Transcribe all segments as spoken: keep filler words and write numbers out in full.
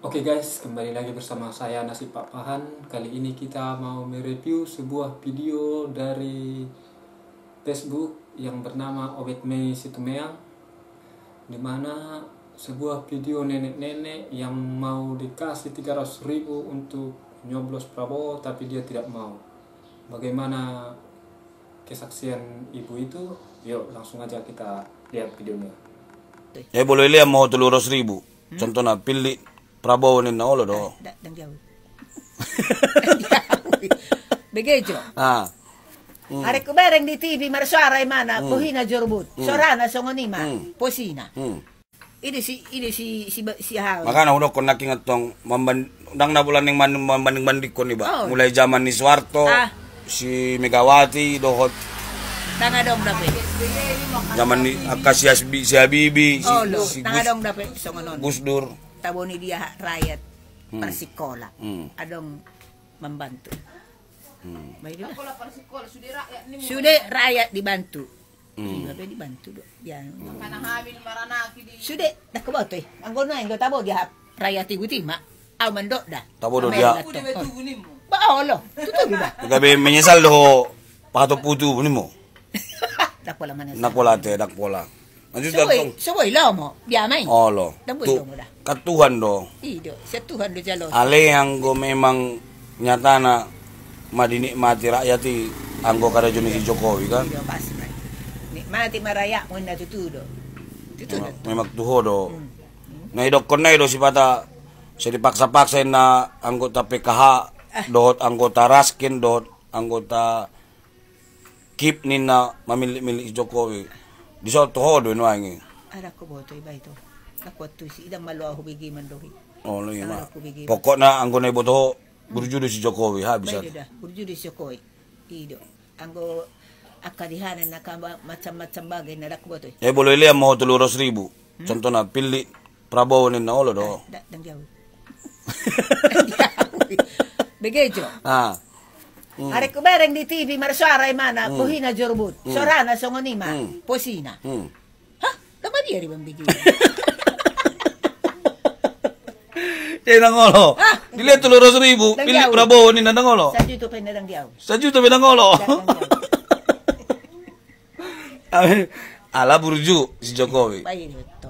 Oke guys, kembali lagi bersama saya Nasib Pakpahan. Kali ini kita mau mereview sebuah video dari Facebook yang bernama Obet Mei Situmeang, di mana sebuah video nenek-nenek yang mau dikasih tiga ratus ribu untuk nyoblos Prabowo, tapi dia tidak mau. Bagaimana kesaksian ibu itu? Yuk, langsung aja kita lihat videonya. Eh, boleh lihat mau tolu ratus ribu. Contohna pilih Prabowo ninna, olo do. Ndang, ndang jau. Begejo. Ah. Arek kubereng di T V marsuara imana, bohina jorbut. Sorana songon i ma, posina. Ide si, ide si, si, si hal. Makana hudokkon nangkin antong mamban-, ndang na pola ning man-, mambanding-bandingkon iba. Mulai zaman ni Soeharto, si Megawati, dohot. Ndang adong dope. Zaman ni angka si Hasbi-, si Habibie, si, si Gus-, Dur. Tabo ni dia rakyat parsikola. Adong mambantu. Sude rakyat dibantu. Iba pe dibantu do. Sude, ndang huboto i. Anggo nuaeng do tabo dia rakyat i, guti ma. Au mandok da. Tabo do dia. Ba olo. Tutu do da. Gabe menyesal do ho. Pahatop putu nimmu. Ndang pola menyesal. Ndang pola te, ndang pola. Maksud so boi, so boi lomo, dia ma i. Olo. Kan Tuhan do. Ido, sian Tuhan do jalo. Alai anggo memang nyatana ma dinikmati rakyat i anggo karajo ni si Jokowi kan. Ido, pas ma. Nikmati ma rakyatmu, inna tutu do. Tutu do. Memang tuho do. Na idokkon na i do sipata sai dipaksa-paksa inna anggota P K H dohot anggota Raskin dohot anggota Kip ninna mamillit-millit si Jokowi. Dison tu ho do nuaeng i. Ndang huboto iba i tu. Ndang huboto i, ndang malo au hubege mandok i. Olo i ma. Pokokna anggo na iboto ho burju do si Jokowi, habis. Burju do si Jokowi. Ido. Anggo angka di hana na macam-macam bagai na ndang huboto i. Eh, boleh lihat mau tolu ratus ribu. Contohna pilih Prabowo ninna, olo do. Ndang jau. Begejo. Ah. Arek kubereng di T V marsuara imana, bohina jorbut. Sorana songon i ma, posina. Hah? Ndang ma dia di bambege. Eh, ndang olo. Dilihat tolu ratus ribu, pilih Prabowo ninna, ndang olo. Sajuta pe ndang dia. Sajuta pe ndang olo. Ala burju si Jokowi.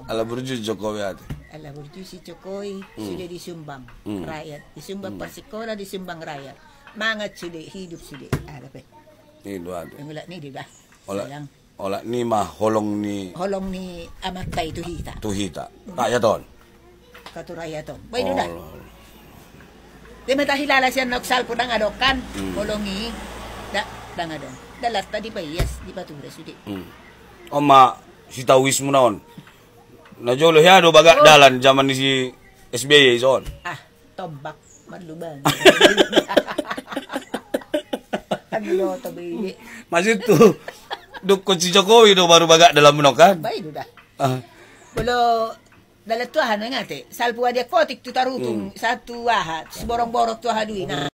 Ala burju si Jokowi ate. Ala burju si Jokowi, sude disumbang rakyat. Disumbang parsikola, disumbang rakyat. Mangan sude, hidup sude. Ala pe. Hidup ate. Olat ni di bah. Olat ni ma holong ni. Holong ni amanta i tu hita. Tu hita. Rakyat on. Katuraya tong. Baen do da. Dia ma tahilala sian naung salpu ndang adong kan. Holong i. Ndang adong. Dalan ta dipaias, dipature sude. On ma sitauismuna on. Na jolo hea do bagak dalan zaman ni si S B Y i son. Ah, tombak marlubang. Maksud tu dungkon si Jokowi do baru bagak dalanmuna on kan. Baen do da. Molo dalan tu aha na ingate, salpu adia kotik tu Tarutung, sahat tu aha, Siborongborong tu aha dui na.